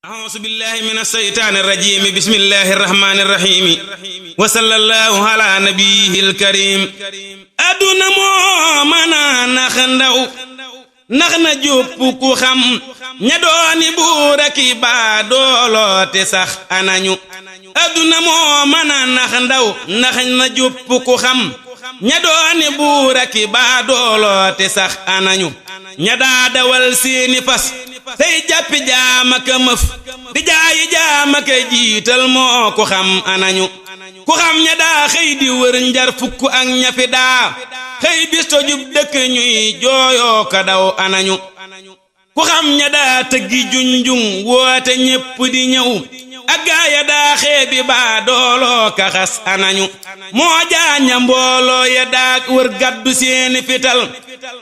أعوذ بالله من الشيطان الرجيم بسم الله الرحمن الرحيم وصلى الله على نبيه الكريم أدuna moo mën a nax ndaw nax na jópp ku xam ña dooni buur ak i baadoolo te sax anañu aduna moo mën a nax ndaw nax na jópp ku xam ña dooni buur ak i baadoolo te sax anañu ña daa dawal seeni fas tey jàppi jaama ka mëf di jaayi jaama ka jiital moo ku xam anañu ku xam ña daa xëy di wër njar fukk ak ñafi daa xëy bis tojub dëkk ñuy jooyoo ka daw anañu ku xam ña daa tëggi junjung woote ñépp di ñëw ak gaaya daa xeebi baa dooloo ka xas anañu moo jaaña mbooloo ya daa wër gaddu seeni fital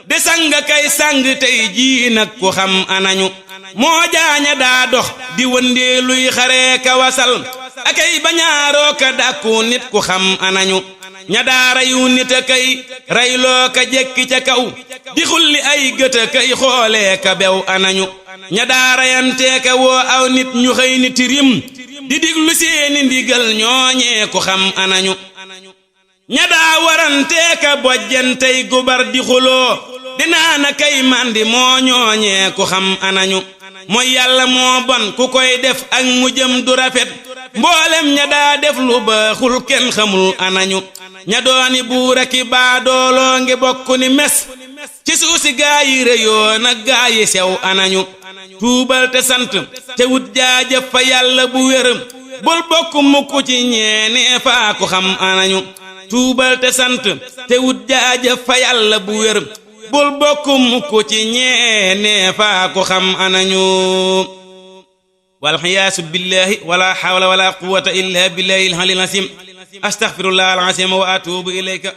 di sang kay sang tey jii nag ku xam anañu moo jaaña daa dox di wëndeeluy xaree ka wasal akay bañaaroo ka dàkku nit ku xam anañu ña daa rayu nit a kay rayloo ka jekki ca kaw di xulli ay gët a kay xoolee ka bew anañu ña daa rayantee ka woo aw nit ñu xëy ni tirim di diglu seeni ndigal ñooñee ku xam anañu ña daa warantee ka bojjantey gubar di xuloo dinaa na kay mandi moo ñooñee ku xam anañu mooy yàlla moo bon ku koy def ak mu jëm du rafet mboolem ña daa def lu baaxul kenn xamul anañu ña dooni buur ak i baadooloo ngi bokk ni mes ci suusi gaa yi réyoo nag gaa yi sew anañu tuubal te sant te wut jaajëf fa yàlla bu wér bul bokk mukk ci ñeenee faa ku xam anañu tuubal te sant te wut jaajëf fa yàlla bu wér bul bokk mukk ci ñeenee faa ku xam anañu walxiyaasu billahi wala hawla wala quwwata illa billahi al-aliyyil azim astaghfirullah al-azim wa atubu ilayka